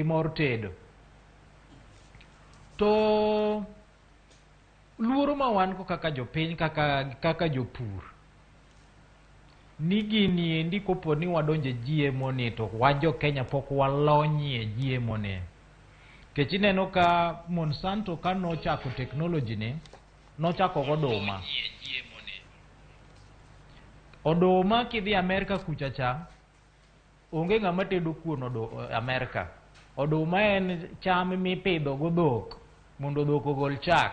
Mor tedo to luoro ma wan go kaka jopiny, kaka jopur, ni gini endi kopo ni wadonje GMO ni, to wan jo Kenya pok walonyie GMO ni. Nikech ineno ka Monsanto ka nochako technology ni, nochako goduma oduma. Kidhi Amerka kucha cha, onge ng'ama tedo kuon Amerka. Oduma en cham mipidho go dhok mondo dhok ogol chak.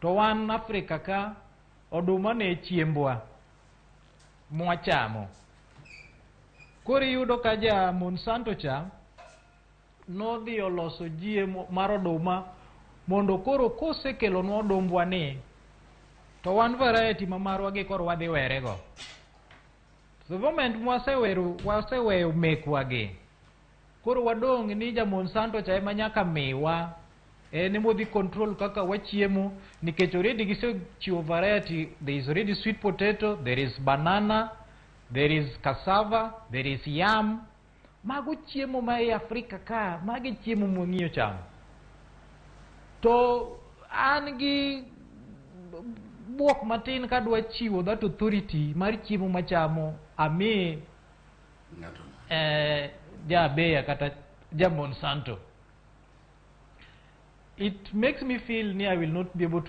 To wan Afrika ka, oduma ne chiembwa mwachamo. Koro iyudo ka ja Monsanto cha nodhi oloso GMO mar oduma mondo koro kosekelonwa odumbwa ni, to wan variety ma marwa gi koro wadhi were go. The moment mwasewero, waseweyo mekwa gi, koro wadong' ni ja Monsanto cha ema nyaka miwa, en emodhi control kaka wachiemo, nikech already gisechiwo variety. There is already sweet potato, there is banana, there is cassava, there is yam. Mago chiemo ma e Afrika ka, magi chiemo mwang'iyo chamo. To an gi buok matin kadwa chiwo that authority mar chiemo machamo ami ng'ato ja Bayer kata ja Monsanto. It makes me feel ni I will not be able to